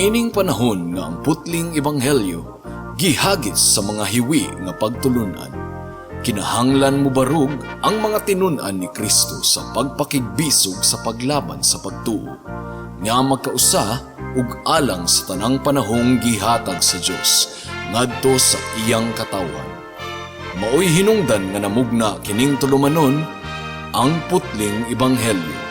Niining panahon nga ang putling ebanghelyo gihagis sa mga hiwi nga pagtulunan, kinahanglan mobarog ang mga tinun-an ni Kristo sa pagpakigbisog sa paglaban sa pagtuo nga magkausa ug alang sa tanang panahong gihatag sa Dios ngadto sa iyang katawhan. Maoy hinungdan nga namugna kining tulumanon, Ang Putling Ebanghelyo.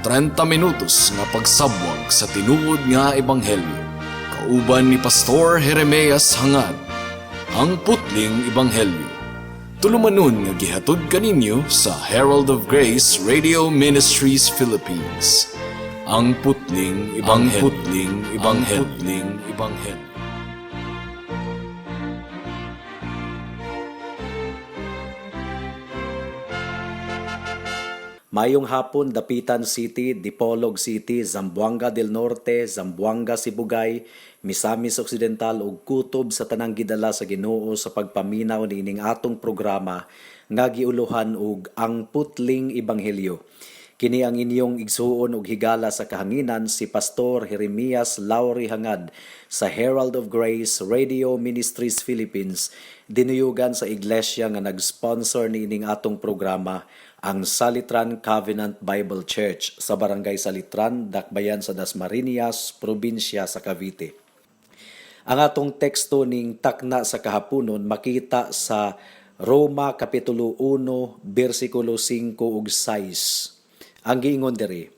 30 minutos nga pagsabwag sa tinuod nga ebanghelyo. Kauban ni Pastor Jeremias Hangad. Ang Putling Ebanghelyo. Tulumanon nga gihatod kaninyo sa Herald of Grace Radio Ministries Philippines. Ang Putling Ebanghelyo. Ang Putling Ebanghelyo. Ang Putling Ebanghelyo. Mayong hapon, Dapitan City, Dipolog City, Zamboanga del Norte, Zamboanga Sibugay, Misamis Occidental ug kutob sa tanang gidala sa Ginoo sa pagpaminaw niining atong programa nga giuluhan og Ang Putling Ebanghelyo. Kini ang inyong igsuon ug higala sa kahanginan, si Pastor Jeremias Lauri Hangad sa Herald of Grace Radio Ministries Philippines, dinuyugan sa iglesia nga nag-sponsor niining atong programa, ang Salitran Covenant Bible Church sa Barangay Salitran, Dakbayan sa Dasmariñas, probinsya sa Cavite. Ang atong teksto ning takna sa kahaponon makita sa Roma Kapitulo 1 bersikulo 5 ug 6. Ang giingon diri,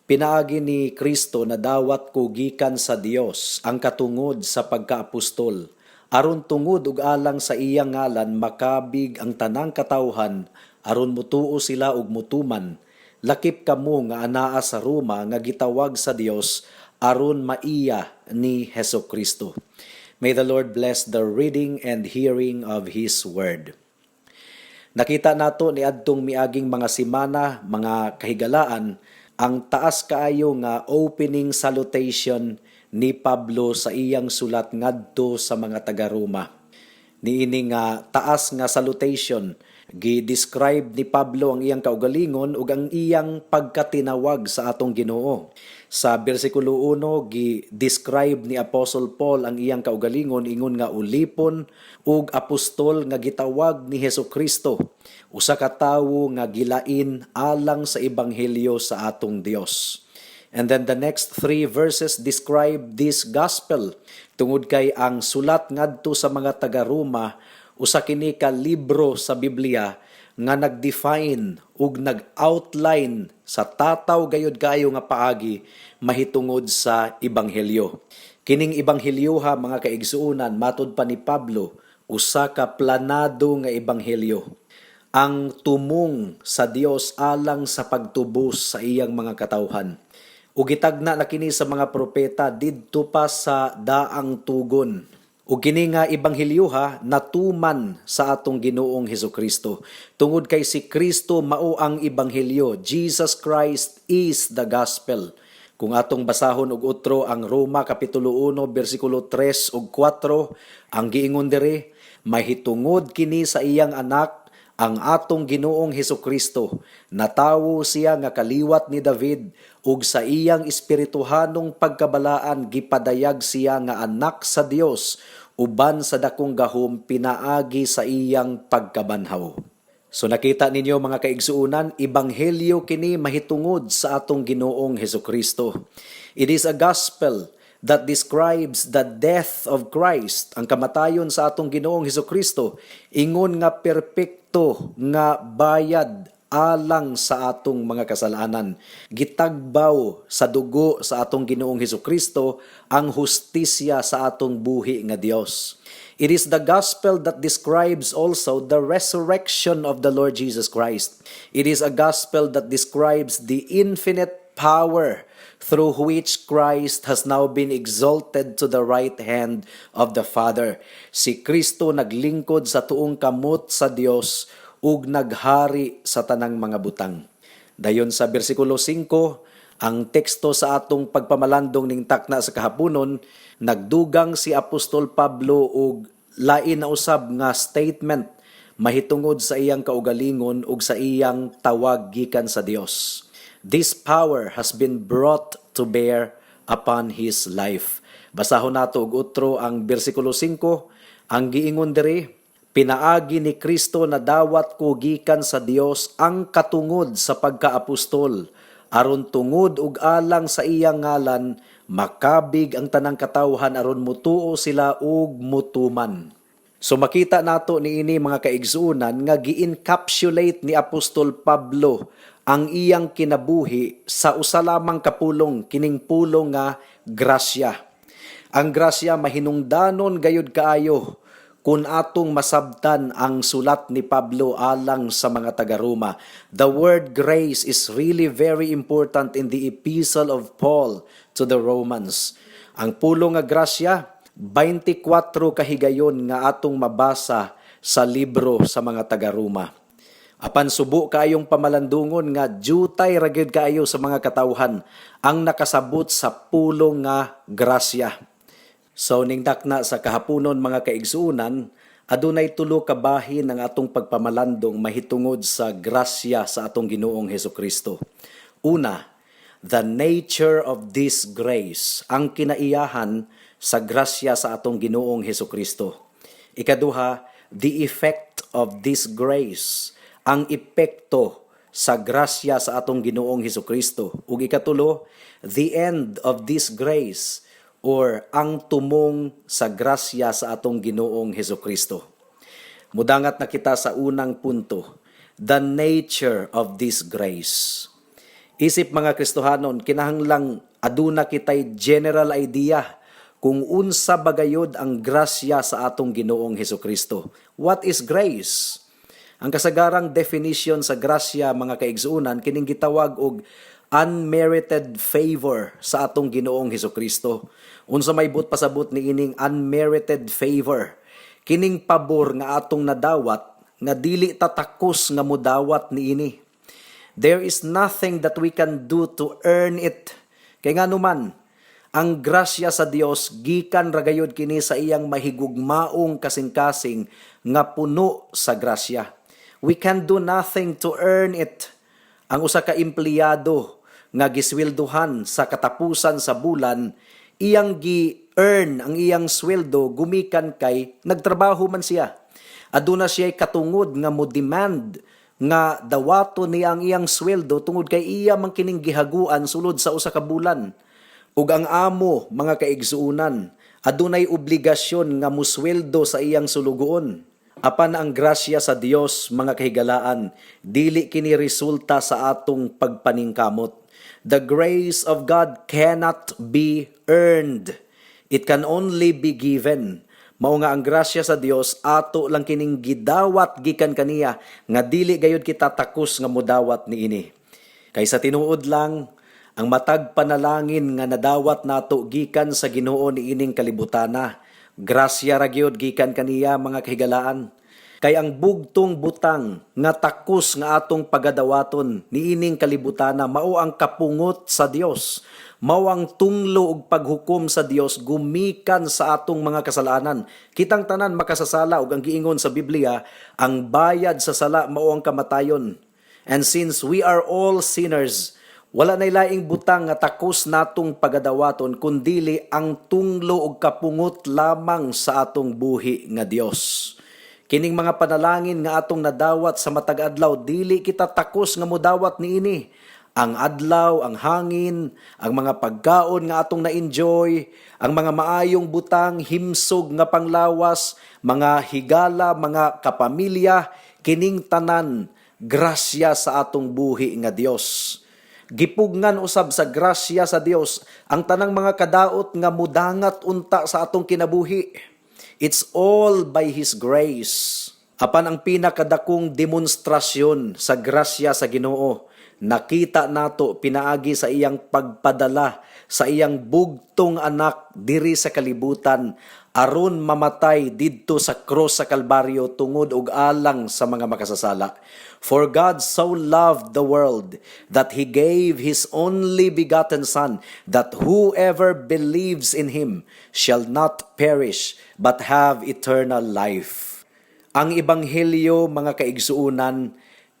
"Pinaagi ni Kristo nadawat ko gikan sa Dios ang katungod sa pagkaapostol aron tungod ug alang sa iyang ngalan makabig ang tanang katawhan aron mutuo sila ug mutuman, lakip kamo nga anaa sa Roma nga gitawag sa Dios aron maiya ni Hesus Kristo." May the Lord bless the reading and hearing of His Word. Nakita nato niadtong miaging mga simana, mga kahigalaan, ang taas kaayo nga opening salutation ni Pablo sa iyang sulat ngadto sa mga taga-Roma. Niini nga taas nga salutation, gi-describe ni Pablo ang iyang kaugalingon ug ang iyang pagkatinawag sa atong Ginoo. Sa bersikulo 1, gi-describe ni Apostle Paul ang iyang kaugalingon ingon nga ulipon ug apostol nga gitawag ni Hesus Kristo, usa ka tawo nga gilain alang sa ebanghelyo sa atong Dios. And then the next three verses describe this gospel. Tungod kay ang sulat ngadto sa mga taga-Roma usa kini ka libro sa Biblia nga nag-define ug nag-outline sa tataw gayud kaayo nga paagi mahitungod sa ebanghelyo. Kining ebanghelyoha, mga kaigsuonan, matud pa ni Pablo, usa ka planado nga ebanghelyo. Ang tumong sa Dios alang sa pagtubos sa iyang mga katawhan. Ug gitagna na kini sa mga propeta didto pa sa Daang Tugon. Ug kini nga ebanghelyoha natuman sa atong Ginoong Hesukristo. Tungod kay si Kristo mao ang ebanghelyo. Jesus Christ is the gospel. Kung atong basahon og utro ang Roma Kapitulo 1 bersikulo 3 ug 4, ang giingon diri, "Mahitungod kini sa iyang anak, ang atong Ginoong Hesukristo, natawo siya nga kaliwat ni David ug sa iyang espirituhanong pagkabalaan gipadayag siya nga anak sa Dios uban sa dakong gahom pinaagi sa iyang pagkabanhaw." So nakita ninyo, mga kaigsuonan, ebanghelyo kini mahitungod sa atong Ginoong Hesukristo. It is a gospel that describes the death of Christ, ang kamatayon sa atong Ginoong Hesukristo, ingon nga perpekto nga bayad alang sa atong mga kasalanan. Gitagbaw sa dugo sa atong Ginoong Hesukristo ang hustisya sa atong buhi nga Dios. It is the gospel that describes also the resurrection of the Lord Jesus Christ. It is a gospel that describes the infinite power through which Christ has now been exalted to the right hand of the Father. Si Kristo naglingkod sa tuong kamot sa Dios ug naghari sa tanang mga butang. Dayon sa bersikulo 5, ang teksto sa atong pagpamalandong ning takna sa kahaponon, nagdugang si Apostol Pablo og lain na usab nga statement mahitungod sa iyang kaugalingon ug sa iyang tawag gikan sa Dios. This power has been brought to bear upon his life. Basahon nato og utro ang bersikulo 5. Ang giingon diri, "Pinaagi ni Kristo nadawat ko gikan sa Dios ang katungod sa pagkaapostol aron tungod ug alang sa iyang ngalan makabig ang tanang katawhan aron mutuo sila ug mutuman." So makita nato niini, mga kaigsuonan, nga gi-encapsulate ni Apostol Pablo ang iyang kinabuhi sa usa lamang ka pulong, kining pulong nga grasya. Ang grasya mahinungdanon gayud kaayo kung atong masabtan ang sulat ni Pablo alang sa mga taga-Roma. The word "grace" is really very important in the epistle of Paul to the Romans. Ang pulong nga grasya, 24 kahigayon nga atong mabasa sa libro sa mga taga-Roma. Apan subo kaayong pamalandungon nga jutay ra gyud kaayo sa mga katawhan ang nakasabot sa pulong nga grasya. So ning dakna sa kahaponon, mga kaigsuonan, adunay tulo ka bahin ang atong pagpamalandong mahitungod sa grasya sa atong Ginoong Hesukristo. Una, the nature of this grace, ang kinaiyahan sa grasya sa atong Ginoong Hesukristo. Ikaduha, the effect of this grace, ang epekto sa grasya sa atong Ginoong Hesukristo. Ug ikatulo, the end of this grace or ang tumong sa grasya sa atong Ginoong Hesukristo. Mudangat na kita sa unang punto, the nature of this grace. Isip mga Kristohanon, kinahanglang aduna kitay general idea kung unsa bagayod ang grasya sa atong Ginoong Hesukristo. What is grace? Ang kasagarang definition sa grasya, mga kaigsuonan, kining gitawag og unmerited favor sa atong Ginoong Hesukristo. Unsa may buot pasabot niining unmerited favor? Kining pabor nga atong nadawat nga dili ta takos nga mudawat niini. There is nothing that we can do to earn it. Kay ngano man, ang grasya sa Dios gikan ra gayud kini sa iyang mahigugmaong kasing-kasing nga puno sa grasya. We can do nothing to earn it. Ang usa ka empleyado nga gisweldohan sa katapusan sa bulan, iyang gi-earn ang iyang sweldo gumikan kay nagtrabaho man siya. Aduna siya katungod nga mo demand nga dawaton niya ang iyang sweldo tungod kay iya man kining gihaguan sulod sa usa ka bulan. Ug ang amo, mga kaigsuonan, adunay obligasyon nga musweldo sa iyang sulugoon. Apan ang grasya sa Dios, mga kahigalaan, dili kini resulta sa atong pagpaningkamot. The grace of God cannot be earned. It can only be given. Mao nga ang grasya sa Dios ato lang kining gidawat gikan kaniya nga dili gayud kita takos nga modawat niini. Kay sa tinuod lang, ang matag panalangin nga nadawat nato gikan sa Ginoo niining kalibutana, grasya ra gyud gikan kaniya, mga kahigalaan. Kay ang bugtong butang nga takos nga atong pagadawaton niining kalibutana mao ang kapungot sa Dios. Mao ang tunglo ug paghukom sa Dios gumikan sa atong mga kasalanan. Kitang tanan makasasala ug ang giingon sa Biblia, ang bayad sa sala mao ang kamatayon. And since we are all sinners, wala nay laing butang nga takos natong pagadawaton kundili ang tunglo ug kapungot lamang sa atong buhi nga Dios. Kining mga panalangin nga atong nadawat sa matag adlaw, dili kita takos nga modawat niini. Ang adlaw, ang hangin, ang mga pagkaon nga atong na-enjoy, ang mga maayong butang, himsog nga panglawas, mga higala, mga kapamilya, kining tanan grasya sa atong buhi nga Dios. Gipugngan usab sa grasya sa Dios ang tanang mga kadaot nga mudangat unta sa atong kinabuhi. It's all by His grace. Apan ang pinakadakong demonstrasyon sa grasya sa Ginoo, nakita nato pinaagi sa iyang pagpadala sa iyang bugtong anak diri sa kalibutan aron mamatay didto sa cross sa Kalbaryo tungod og alang sa mga makasasala. "For God so loved the world that he gave his only begotten Son, that whoever believes in him shall not perish but have eternal life." Ang ebanghelyo, mga kaigsuonan,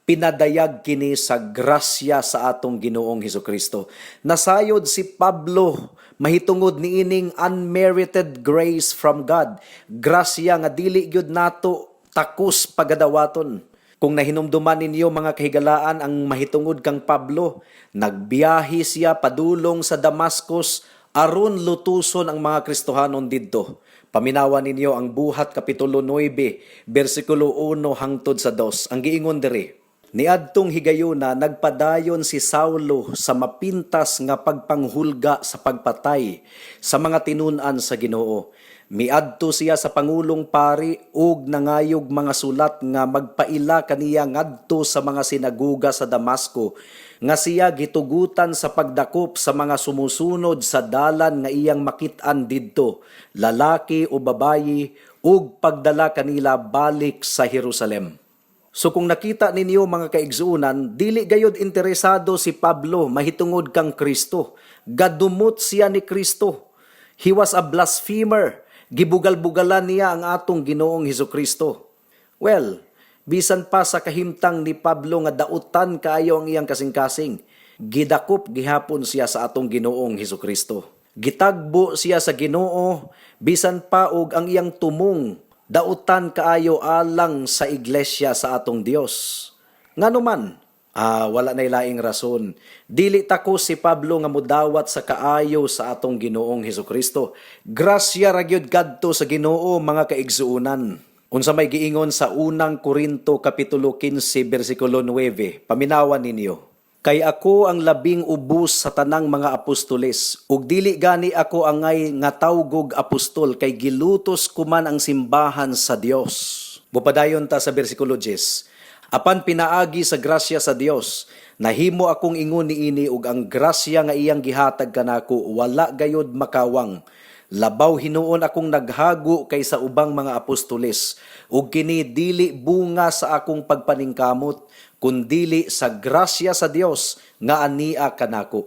Pinadayag kini sa grasya sa atong Ginoong Hesukristo. Nasayod si Pablo mahitungod niining unmerited grace from God. Grasya nga dili gyud nato takos pagadawaton. Kung nahinumduman ninyo, mga kahigalaan, ang mahitungod kang Pablo, nagbiyahe siya padulong sa Damascus aron lutuson ang mga Kristohanon didto. Paminawa ninyo ang Buhat kapitulo 9, bersikulo 1 hangtod sa 2. Ang giingon diri, "Niadtong higayuna, nagpadayon si Saulo sa mapintas nga pagpanghulga sa pagpatay sa mga tinun-an sa Ginoo. Miadto siya sa pangulong pari ug nangayog mga sulat nga magpaila kaniya ngadto sa mga sinaguga sa Damasco nga siya gitugutan sa pagdakop sa mga sumusunod sa Dalan nga iyang makit-an didto, lalaki o babayi, ug pagdala kanila balik sa Jerusalem." So kung nakita ninyo, mga kaigsuonan, dili gayod interesado si Pablo mahitungod kang Kristo. Gadumot siya ni Kristo. He was a blasphemer. Gibugal-bugalan niya ang atong Ginoong Hesus Kristo. Well, bisan pa sa kahimtang ni Pablo nga dautan kaayo ang iyang kasing-kasing, gidakop gihapon siya sa atong Ginoong Hesus Kristo. Gitagbo siya sa Ginoo bisan pa og ang iyang tumong dautan kaayo alang sa iglesia sa atong Dios. Ngano man? Ah, wala na laing rason. Dili takos si Pablo nga mudawat sa kaayo sa atong Ginoong Hesus Kristo. Grasya ra gyud kadto sa Ginoo, mga kaigsuonan. Unsa may giingon sa Unang Korinto kapitulo 15 bersikulo 9? Paminawan ninyo. "Kay ako ang labing ubos sa tanang mga apostoles, ug dili gani ako angay nga tawgog apostol kay gilutos ko man ang simbahan sa Dios." Mupadayon ta sa bersikulo 10. "Apan pinaagi sa grasya sa Dios, nahimo akong ingon niini, ug ang grasya nga iyang gihatag kanako wala gayod makawang. Labaw hinuon akong naghago kaysa ubang mga apostoles, ug kini dili bunga sa akong pagpaningkamot, kundili sa grasya sa Dios nga ania kanako."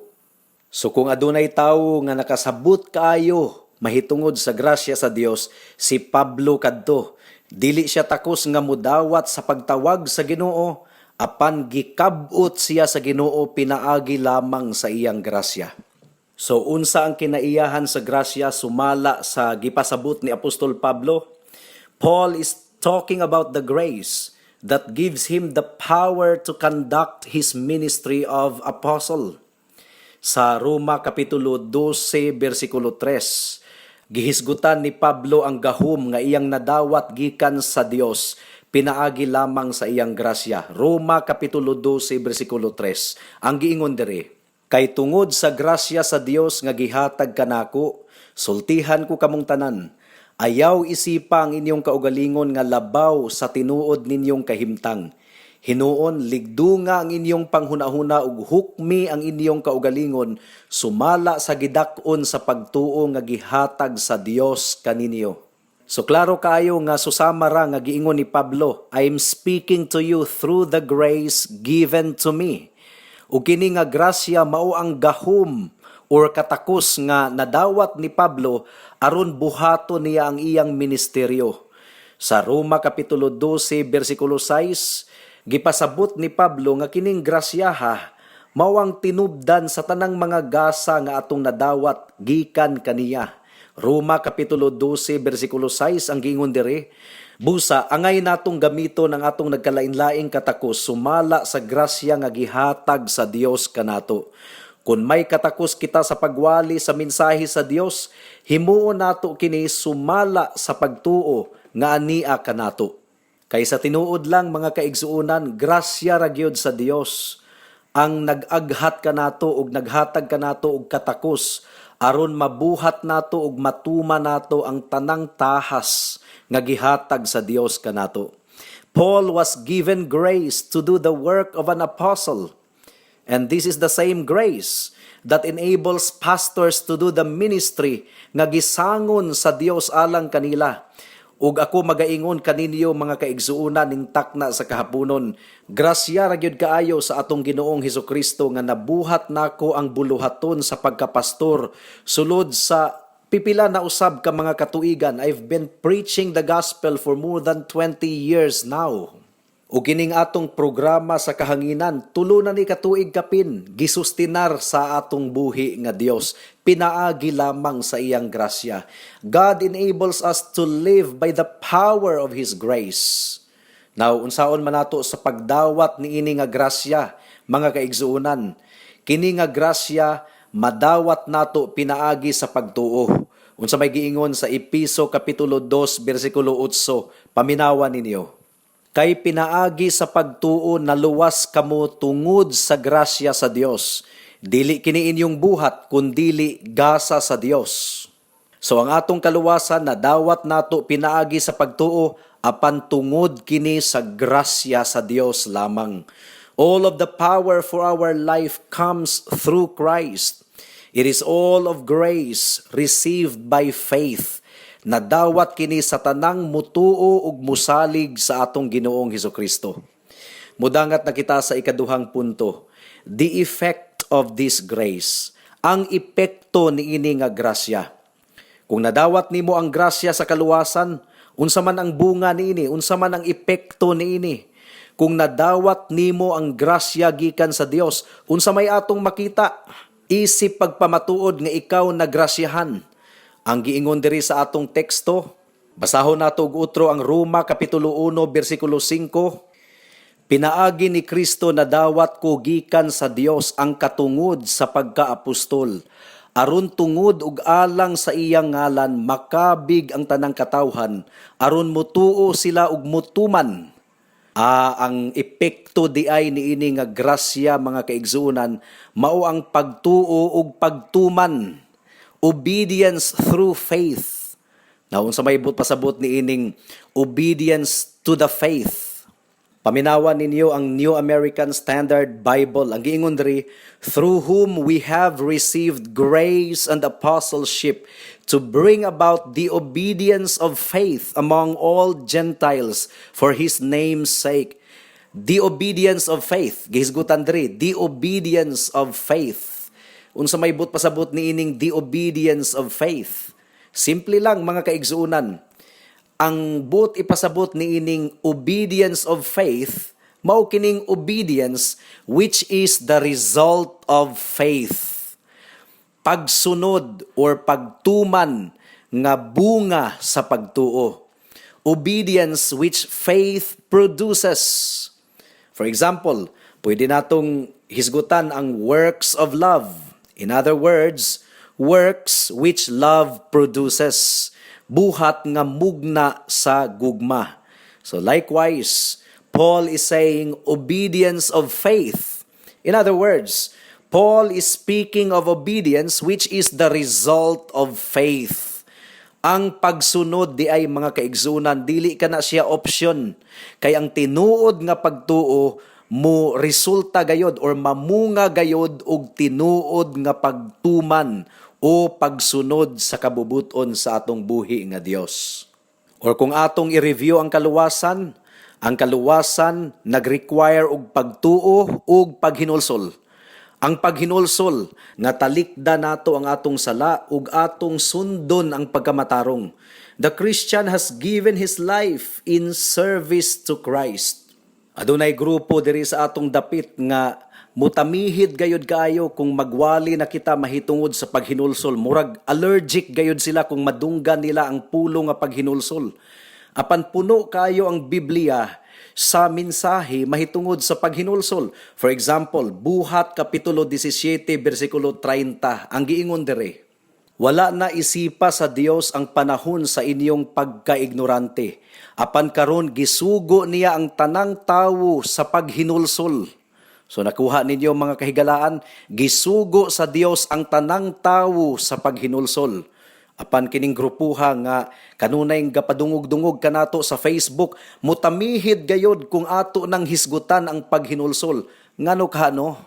So kung adunay tawo nga nakasabot kaayo mahitungod sa grasya sa Dios, si Pablo kadto. Dili siya takos nga mudawat sa pagtawag sa Ginoo, apan gikab-ot siya sa Ginoo pinaagi lamang sa iyang grasya. So unsa ang kinaiyahan sa grasya sumala sa gipasabot ni Apostol Pablo? Paul is talking about the grace that gives him the power to conduct his ministry of apostle. Sa Roma kapitulo 12 bersikulo 3, gihisgutan ni Pablo ang gahom nga iyang nadawat gikan sa Dios pinaagi lamang sa iyang grasya. Roma kapitulo 12 bersikulo 3. Ang giingon diri, "Kay tungod sa grasya sa Dios nga gihatag kanako, sultihan ko kamong tanan, ayaw isipa ang inyong kaugalingon nga labaw sa tinuod ninyong kahimtang. Hinuon ligdunga ang inyong panghunahuna ug hukmi ang inyong kaugalingon sumala sa gidak-on sa pagtuo nga gihatag sa Dios kaninyo." So klaro kaayo nga susama ra nga giingon ni Pablo, "I am speaking to you through the grace given to me." Ug kini nga grasya mao ang gahom or katakos nga nadawat ni Pablo aron buhaton niya ang iyang ministeryo. Sa Roma kapitulo 12 bersikulo 6, gipasabot ni Pablo nga kining grasyaha mao ang tinubdan sa tanang mga gasa nga atong nadawat gikan kaniya. Roma kapitulo 12 bersikulo 6, ang giingon diri, "Busa angay natong gamiton ang atong nagkalain-laing katakos sumala sa grasya nga gihatag sa Dios kanato. Kung may katakos kita sa pagwali sa mensahe sa Dios, himuon nato kini sumala sa pagtuo nga ania kanato." Kay sa tinuod lang, mga kaigsuonan, grasya ra gyud sa Dios ang nag-aghat kanato ug naghatag kanato og katakos aron mabuhat nato ug matuma nato ang tanang tahas nga gihatag sa Dios kanato. Paul was given grace to do the work of an apostle. And this is the same grace that enables pastors to do the ministry nga gisangon sa Dios alang kanila. Ug ako magaingon kaninyo, mga kaigsuonan, ning takna sa kahaponon, grasya ra gyud kaayo sa atong Ginoong Hesukristo nga nabuhat nako ang buluhaton sa pagkapastor sulod sa pipila na usab ka mga katuigan. I've been preaching the gospel for more than 20 years now. Ug kining atong programa sa kahanginan, 3 na ni katuig kapin, gisustinar sa atong buhi nga Dios, pinaagi lamang sa iyang grasya. God enables us to live by the power of His grace. Now, unsaon man nato sa pagdawat niini nga grasya, mga kaigsuonan? Kini nga grasya madawat nato pinaagi sa pagtuo. Unsa may giingon sa Epeso kapitulo 2 bersikulo 8, paminawa ninyo. Kay pinaagi sa pagtuo naluwas kamo tungod sa grasya sa Dios. Dili kini inyong buhat kundili gasa sa Dios. So ang atong kaluwasan nadawat nato pinaagi sa pagtuo, apan tungod kini sa grasya sa Dios lamang. All of the power for our life comes through Christ. It is all of grace received by faith. Nadawat kini sa tanang mutuo ug musalig sa atong Ginoong Hesukristo. Mudangat na kita sa ikaduhang punto. The effect of this grace. Ang epekto niini nga grasya. Kung nadawat nimo ang grasya sa kaluwasan, unsa man ang bunga niini, unsa man ang epekto niini? Kung nadawat nimo ang grasya gikan sa Dios, unsa may atong makita? Isip pagpamatuod nga ikaw nagrasyahan. Ang giingon diri sa atong teksto, basahon nato og utro ang Roma kapitulo 1 bersikulo 5. Pinaagi ni Kristo nadawat ko gikan sa Dios ang katungod sa pagkaapostol, aron tungod ug alang sa iyang ngalan makabig ang tanang katawhan, aron mutuo sila ug mutuman. Ang epekto diay niini nga grasya, mga kaigsuonan, mao ang pagtuo ug pagtuman. Obedience through faith. Now, unsa may buot pasabot niining obedience to the faith? Paminawan ninyo ang New American Standard Bible. Ang giingon diri, "Through whom we have received grace and apostleship to bring about the obedience of faith among all Gentiles for His name's sake." The obedience of faith. Gihisgutan diri, the obedience of faith. Unsa may buot pasabot niining the obedience of faith? Simple lang, mga kaigsuonan. Ang buot ipasabot niining obedience of faith mao kining obedience which is the result of faith. Pagsunod or pagtuman nga bunga sa pagtuo. Obedience which faith produces. For example, pwede natong hisgutan ang works of love. In other words, works which love produces. Buhat nga mugna sa gugma. So likewise, Paul is saying obedience of faith. In other words, Paul is speaking of obedience which is the result of faith. Ang pagsunod diay, mga kaigsuonan, dili ka na siya option. Kay ang tinuod nga pagtuo mo resulta gayod or mamunga gayod og tinuod nga pagtuman o pagsunod sa kabubuton sa atong buhi nga Dios. Or kung atong i-review ang kaluwasan nag-require og pagtuo ug paghinulsol. Ang paghinulsol nga talikda nato ang atong sala ug atong sundon ang pagkamatarong. The Christian has given his life in service to Christ. Adunay grupo diri sa atong dapit nga mutamihid gayud kaayo kung magwali na kita mahitungod sa paghinulsol. Murag allergic gayud sila kung madunggan nila ang pulong nga paghinulsol. Apan puno kaayo ang Biblia sa mensahe mahitungod sa paghinulsol. For example, Buhat kapitulo 17 bersikulo 30, ang giingon diri: "Wala na isipa sa Dios ang panahon sa inyong pagkaignorante. Apan karon gisugo niya ang tanang tawo sa paghinulsol." So nakuha ninyo, mga kahigalaan, gisugo sa Dios ang tanang tawo sa paghinulsol. Apan kining grupuha nga kanunay gapadungog-dungog kanato sa Facebook, mutamihid gayod kung ato nang hisgutan ang paghinulsol. Ngano kahano?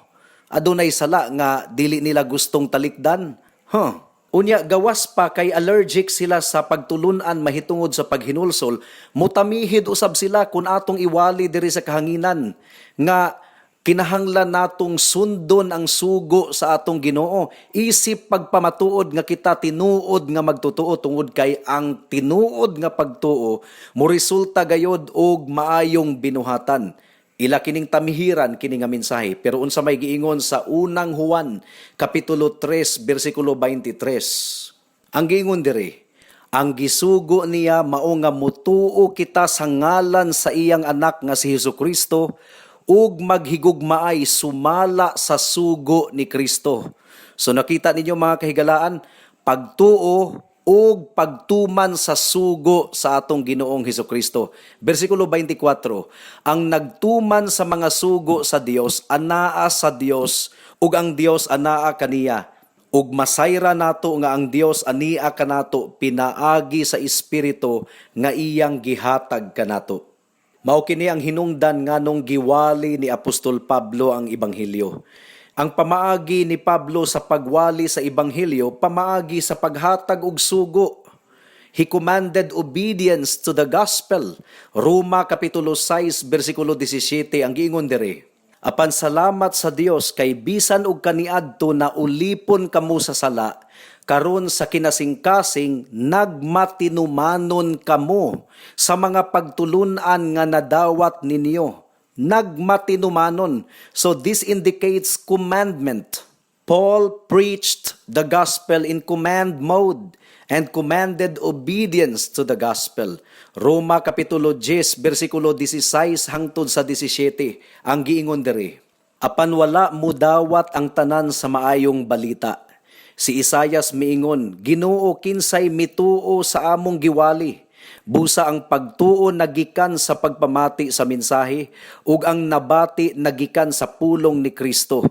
Adunay sala nga dili nila gustong talikdan? Huh. Unya gawas pa kay allergic sila sa pagtulunan mahitungod sa paghinulsol, mutamihid usab sila kung atong iwali diri sa kahanginan nga kinahanglan ang tanan nga tawo mohinulsol. Kinahanglan natong sundon ang sugo sa atong Ginoo isip pagpamatuod nga kita tinuod nga magtutuo, tungod kay ang tinuod nga pagtuo moresulta gayod og maayong binuhatan. Ila kining tamihiran kini nga mensahe, pero unsa may giingon sa Unang Juan kapitulo 3 bersikulo 23? Ang giingon diri, ang gisugo niya mao nga mutuo kita sa ngalan sa iyang anak nga si Hesus Kristo ug maghigugmaay sumala sa sugo ni Kristo. So nakita ninyo, mga kahigalaan, pagtuo ug pagtuman sa sugo sa atong Ginoong Hesus Kristo. Bersikulo 24, ang nagtuman sa mga sugo sa Dios anaa sa Dios ug ang Dios anaa kaniya. Ug masayra nato nga ang Dios ania kanato pinaagi sa Espiritu nga iyang gihatag kanato. Mao kini ang hinungdan nganong giwali ni Apostol Pablo ang ebanghelyo. Ang pamaagi ni Pablo sa pagwali sa ebanghelyo, pamaagi sa paghatag og sugo. He commanded obedience to the gospel. Roma kapitulo 6 bersikulo 17, ang giingon diri, "Apan salamat sa Dios kay bisan og kaniadto na ulipon kamo sa sala, karon sa kinasingkasing nagmatinumanon kamo sa mga pagtulunan nga nadawat ninyo." Nagmatinumanon. So this indicates commandment. Paul preached the gospel in command mode and commanded obedience to the gospel. Roma kapitulo 10 bersikulo 16 hangtod sa 17, ang giingon diri, "Apan wala mudawat ang tanan sa maayong balita. Si Isayas miingon, 'Ginoo, kinsay mituo sa among giwali?' Busa ang pagtuo nagikan sa pagpamati sa mensahe, ug ang nabati nagikan sa pulong ni Kristo."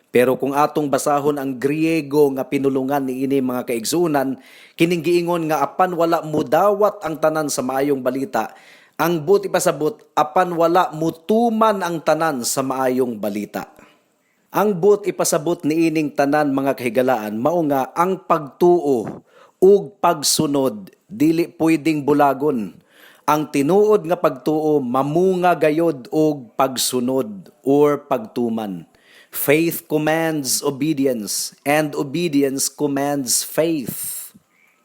Pero kung atong basahon ang Griego nga pinulungan niini, mga kaigsunan, kining giingon nga apan wala mudawat ang tanan sa maayong balita, ang buot ipasabot, apan wala mutuman ang tanan sa maayong balita. Ang buot ipasabot niining tanan, mga kahigalaan, mao nga ang pagtuo ug pagsunod dili pwedeng bulagon. Ang tinuod nga pagtuo mamunga gayod og pagsunod or pagtuman. Faith commands obedience and obedience commands faith.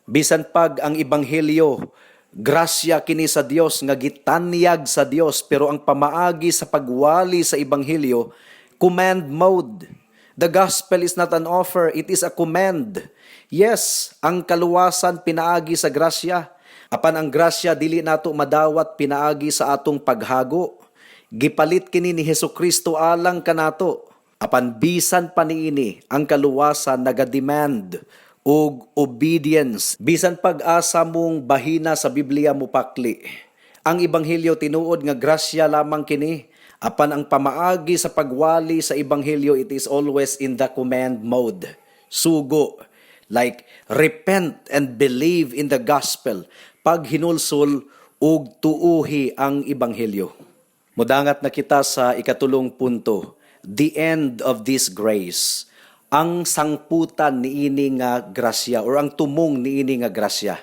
Bisan pag ang ebanghelyo, grasya kini sa Dios nga gitanyag sa Dios, pero ang pamaagi sa pagwali sa ebanghelyo, command mode. The gospel is not an offer, it is a command. Yes, ang kaluwasan pinaagi sa grasya. Apan ang grasya dili nato madawat pinaagi sa atong paghago. Gipalit kini ni Hesus Kristo alang kanato. Apan bisan pa niini, ang kaluwasan naga-demand og obedience. Bisan pag-asa mong bahina sa Biblia mupakli. Ang ebanghelyo, tinuod nga grasya lamang kini. Apan ang pamaagi sa pagwali sa ebanghelyo, it is always in the command mode. Sugo. Like, repent and believe in the gospel. Paghinulsol ug tuuhi ang ebanghelyo. Mudangat na kita sa ikatulong punto, the end of this grace. Ang sangputan niini nga grasya or ang tumong niini nga grasya.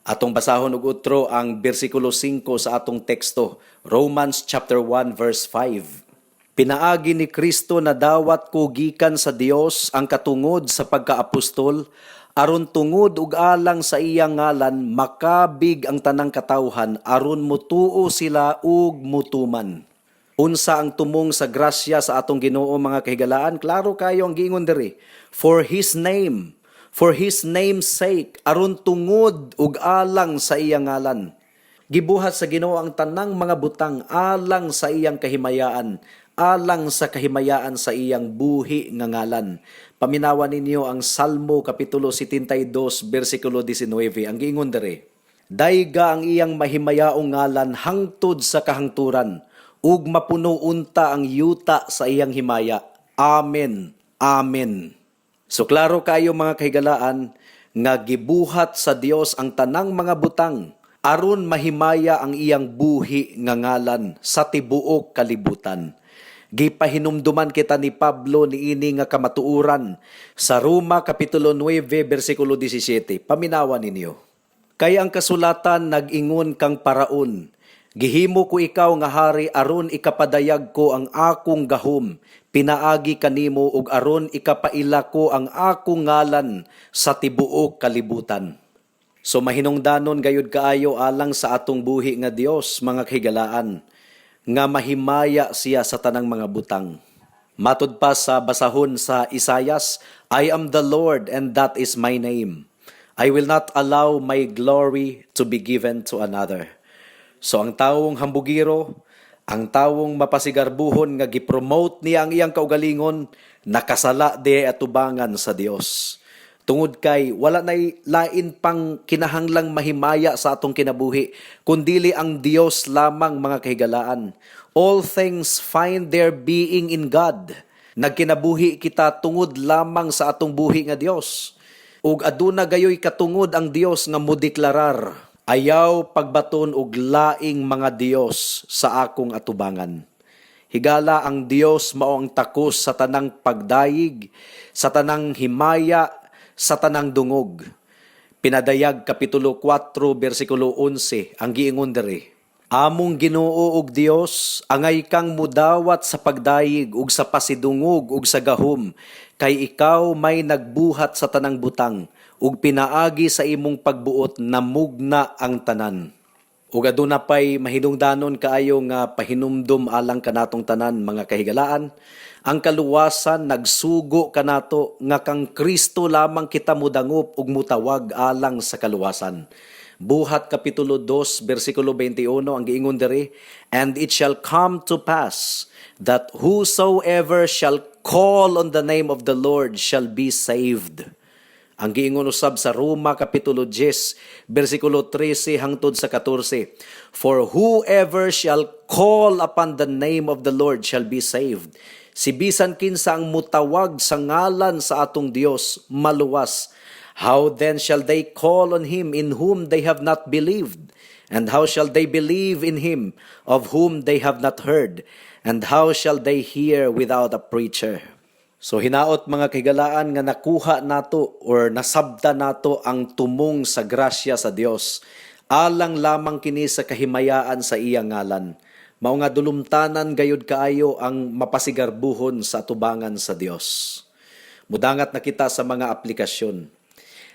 Atong basahon og utro ang bersikulo 5 sa atong teksto, Romans chapter 1 verse 5. "Pinaagi ni Kristo nadawat ko gikan sa Dios ang katungod sa pagkaapostol aron tungod ug alang sa iyang ngalan makabig ang tanang katawhan aron mutuo sila ug mutuman." Unsa ang tumong sa grasya sa atong Ginoo, mga kahigalaan? Klaro kayo ang giingon diri. For his name, for his name's sake, aron tungod ug alang sa iyang ngalan. Gibuhat sa Ginoo ang tanang mga butang alang sa iyang kahimayaan, alang sa kahimayaan sa iyang buhi nga ngalan. Paminawan ninyo ang Salmo kapitulo 72 bersikulo 19. Ang giingon diri, "Dayga ang iyang mahimayaong ngalan hangtod sa kahangturan, ug mapuno unta ang yuta sa iyang himaya. Amen. Amen." So klaro kayo, mga kahigalaan, nga gibuhat sa Dios ang tanang mga butang aron mahimaya ang iyang buhi nga ngalan sa tibuok kalibutan. Gipahinumduman kita ni Pablo niini nga kamatuoran sa Roma kapitulo 9 bersikulo 17. Paminawan ninyo. "Kay ang kasulatan nag-ingon kang Paraon, Gihimo ko ikaw nga hari aron ikapadayag ko ang akong gahom pinaagi kanimo ug aron ikapaila ko ang akong ngalan sa tibuok kalibutan." So mahinungdanon gayud kaayo alang sa atong buhi nga Dios, mga kahigalaan, nga mahimaya siya sa tanang mga butang. Matud pa sa basahon sa Isayas, "I am the Lord and that is my name. I will not allow my glory to be given to another." So ang tawong hambugiro, ang tawong mapasigarbuhon nga gipromote niya ang iyang kaugalingon, nakasala di atubangan sa Dios. Tungod kay wala nay lain pang kinahanglang mahimaya sa atong kinabuhi kundili ang Dios lamang, mga kahigalaan. All things find their being in God. Nagkinabuhi kita tungod lamang sa atong buhi nga Dios. Ug aduna gayoy katungod ang Dios nga modeklarar, "Ayaw pagbaton og laing mga dios sa akong atubangan." Higala, ang Dios mao ang takos sa tanang pagdayig, sa tanang himaya, sa tanang dungog. Pinadayag Kapitulo 4 bersikulo 11 ang giingon diri. "Among Ginoo ug Dios, angay kang mudawat sa pagdayig ug sa pasidungog ug sa gahom, kay ikaw may nagbuhat sa tanang butang ug pinaagi sa imong pagbuot namugna ang tanan." Ug aduna pay mahinungdanon kaayo nga pahinumdum alang kanatong tanan, mga kahigalaan. Ang kaluwasan nagsugo kanato nga kang Kristo lamang kita mudangop ug mutawag alang sa kaluwasan. Buhat Kapitulo 2 bersikulo 21 ang giingon diri, "And it shall come to pass that whosoever shall call on the name of the Lord shall be saved." Ang giingon usab sa Roma Kapitulo 10 bersikulo 13 hangtod sa 14, "For whoever shall call upon the name of the Lord shall be saved." Si bisan kinsa ang mutawag sa ngalan sa atong Dios, maluwas. "How then shall they call on him in whom they have not believed? And how shall they believe in him of whom they have not heard? And how shall they hear without a preacher?" So hinaot, mga kahigalaan, nga nakuha nato or nasabta nato ang tumong sa grasya sa Dios. Alang lamang kini sa kahimayaan sa iyang ngalan. Mao nga dulumtanan gayud kaayo ang mapasigarbuhon sa atubangan sa Dios. Mudangat na kita sa mga aplikasyon.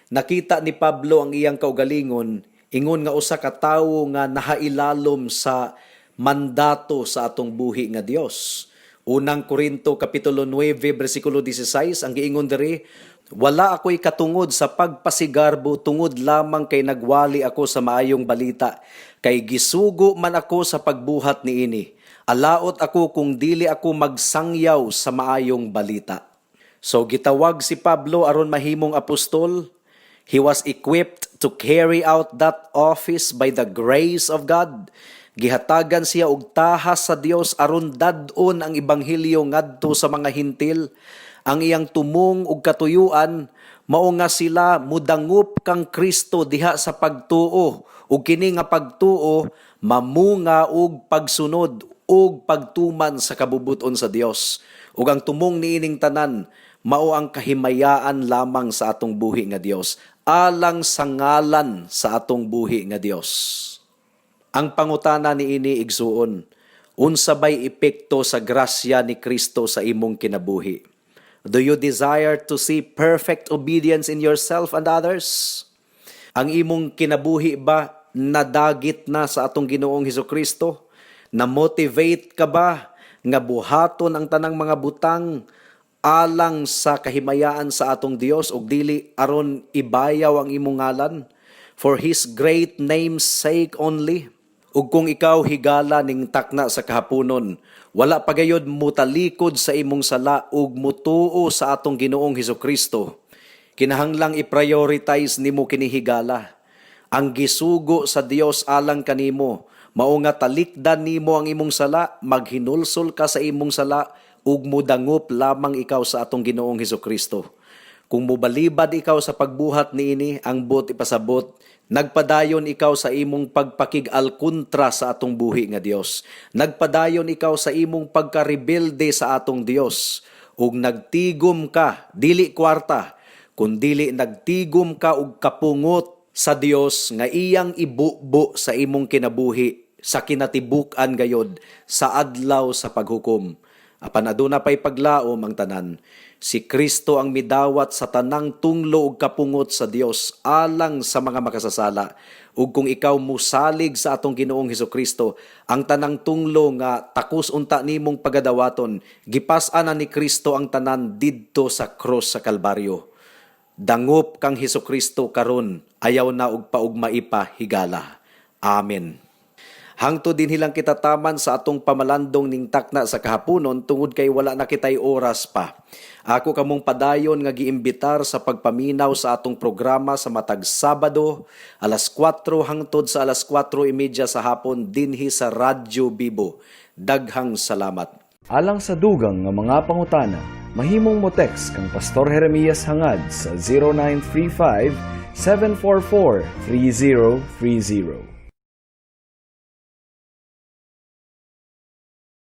Nakita ni Pablo ang iyang kaugalingon ingon nga usa ka tawo nga nahailalom sa mandato sa atong buhi nga Dios. Unang Korinto Kapitulo 9 bersikulo 16 ang giingon diri, "Wala ako'y katungod sa pagpasigarbo tungod lamang kay nagwali ako sa maayong balita, kay gisugo man ako sa pagbuhat niini. Alaot ako kung dili ako magsangyaw sa maayong balita." So gitawag si Pablo aron mahimong apostol. He was equipped to carry out that office by the grace of God. Gihatagan siya og tahas sa Dios aron dad-on ang ebanghelyo ngadto sa mga Hentil. Ang iyang tumong ug katuyuan mao nga sila mudangup kang Kristo diha sa pagtuo ug kini nga pagtuo mamunga og pagsunod ug pagtuman sa kabubut-on sa Dios. Ug ang tumong niining tanan mao ang kahimayaan lamang sa atong buhi nga Dios alang sa ngalan sa atong buhi nga Dios. Ang pangutana niini, igsuon, unsa bay epekto sa grasya ni Kristo sa imong kinabuhi? Do you desire to see perfect obedience in yourself and others? Ang imong kinabuhi ba nadagit na sa atong Ginoong Hesus Kristo? Na-motivate ka ba nga buhaton ang tanang mga butang alang sa kahimayaan sa atong Dios ug dili aron ibayaw ang imong ngalan, for His great name's sake only? Ug kung ikaw, higala, ning takna sa kahaponon, wala pa gayod mutalikod sa imong sala ug mutuo sa atong Ginoong Hesus Kristo, kinahanglang i-prioritize nimo kini, higala. Ang gisugo sa Dios alang kanimo, mao nga talikdan nimo ang imong sala, maghinulsol ka sa imong sala ug mudangup lamang ikaw sa atong Ginoong Hesus Kristo. Kung mobalibad ikaw sa pagbuhat niini, ang buot ipasabot, nagpadayon ikaw sa imong pagpakig-alkontra sa atong buhi nga Dios. Nagpadayon ikaw sa imong pagkarebelde sa atong Dios. Ug nagtigom ka, dili kwarta, kundili nagtigom ka og kapungot sa Dios nga iyang ibubo sa imong kinabuhi. Sa kinatibuk-an gayod sa adlaw sa paghukom. Apan aduna pay paglaom ang tanan. Si Kristo ang midawat sa tanang tunglo ug kapungot sa Dios alang sa mga makasasala. Ug kung ikaw musalig sa atong Ginoong Hesukristo, ang tanang tunglo nga takos unta nimong pagadawaton, gipas-an na ni Kristo ang tanan didto sa krus sa Kalbaryo. Dangop kang Hesukristo karon, ayaw na og paugmai pa, higala. Amen. Hangtod dinhi lang kita taman sa atong pamalandong ning takna sa kahaponon tungod kay wala na kitay oras pa. Ako kamong padayon nga giimbitar sa pagpaminaw sa atong programa sa matag Sabado, alas 4 hangtod sa alas 4:30 sa hapon dinhi sa Radyo Bibo. Daghang salamat. Alang sa dugang nga mga pangutana, mahimong mo text kang Pastor Jeremias Hangad sa 0935 744 3030.